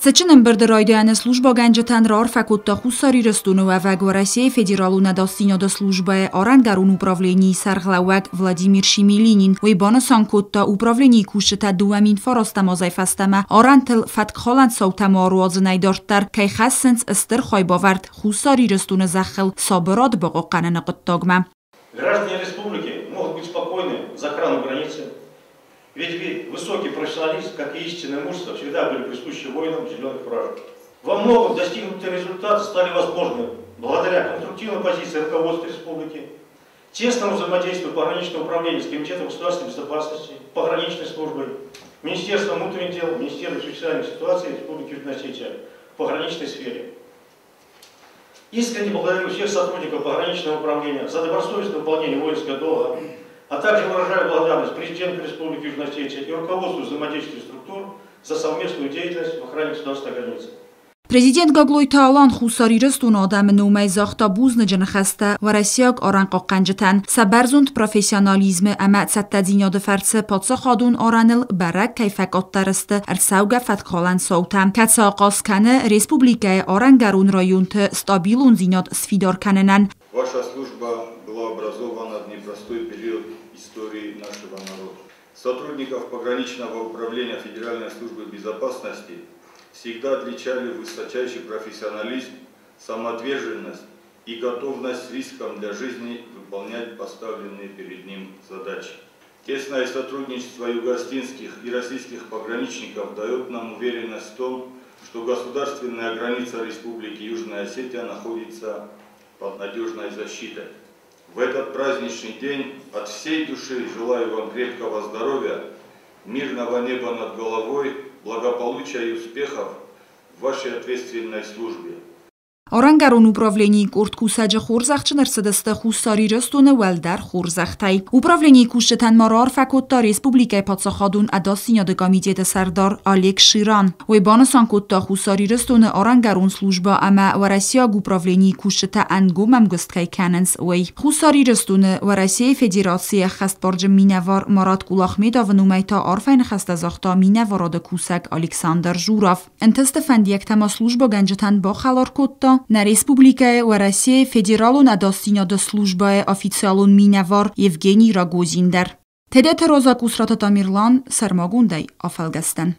Цытджын ӕмбырды райдианы службӕгӕнджытӕн раарфӕ кодта Хуссар Ирыстоны уӕвӕг Уӕрӕсейы Федералон ӕдасдзинады службӕйы арӕнгӕрон управленийы сӕргълӕууӕг Владимир Шемелинин. Уый банысан кодта, управленийы кусджытӕ 2009 азӕй фӕстӕмӕ арӕнтыл фӕткхалӕн цаутӕ ма ӕруадзынӕй дарддӕр кӕй хӕссынц стыр хайбавӕрд Хуссар Ирыстоны зӕххыл сабырад бахъахъхъӕныны хъуыддагмӕ. Граждане республики могут быть спокойны за охрану границы, ведь высокий профессионализм, как и истинное мужество, всегда были присущи воинам зеленых фуражек. Во многом достигнутые результаты стали возможны благодаря конструктивной позиции руководства республики, тесному взаимодействию пограничного управления с Комитетом государственной безопасности, пограничной службой, Министерством внутренних дел, Министерством чрезвычайных ситуаций Республики Южная Осетия в пограничной сфере. Искренне благодарю всех сотрудников пограничного управления за добросовестное выполнение воинского долга, а также выражаю благодарность президенту Республики Южная Осетия и руководству взаимодействия структур за совместную деятельность в охране государственной границы. Президент Гаглойты Алан Хуссар Ирыстоны адӕмы номӕй загъта бузныджы ныхӕстӕ уӕрӕсейаг арӕнхъахъхъӕнджытӕн сӕ бӕрзонд профессионализмы ӕмӕ цӕттӕдзинады фӕрцы паддзахадон арӕныл бӕрӕг кӕй фӕкъаддӕр сты ӕрцӕугӕ фӕткхалӕн цаутӕ, кӕцы ахъаз кӕны республикӕйы арӕнгӕрон районты стабилондзинад сфидар кӕнынӕн. Ваша служба была образована в непростой период истории нашего народа. Сотрудников пограничного управления Федеральной службы безопасности всегда отличали высочайший профессионализм, самоотверженность и готовность с риском для жизни выполнять поставленные перед ним задачи. Тесное сотрудничество юго-осетинских и российских пограничников дает нам уверенность в том, что государственная граница Республики Южная Осетия находится под надежной защитой. В этот праздничный день от всей души желаю вам крепкого здоровья, мирного неба над головой, благополучия и успехов в вашей ответственной службе. Арӕнгӕрон управленийы къорд кусӕджы хорзӕхджын ӕрцыдысты Хуссар Ирыстоны уӕлдӕр хорзӕхтӕй. Управленийы кусджытӕн ма раарфӕ кодта республикӕйы паддзахадон ӕдасдзинады комитеты сӕрдар Олег Ширан. Уый банысан кодта, Хуссар Ирыстоны арӕнгӕрон службӕ ӕмӕ уӕрӕсейаг управленийы кусджытӕ ӕнгом ӕмгуыст кӕй кӕнынц, уый. Хуссар Ирыстоны Уӕрӕсейы Федерацийы ӕххӕстбарджын минӕвар Марат Кулахмедовы номӕй та арфӕйы ныхӕстӕ загъта минӕварады кусӕг Александр Журов. Ӕнтысты фӕндиӕгтӕ ма службӕгӕнджытӕн бахӕлар кодта нӕ республикӕйы Уӕрӕсейы Федералон ӕдасдзинады службӕйы официалон минӕвар Евгений Рогозин дӕр. Тедеты Роза, Къусраты Тамерлан, сӕрмагондӕй афӕлгӕстӕн.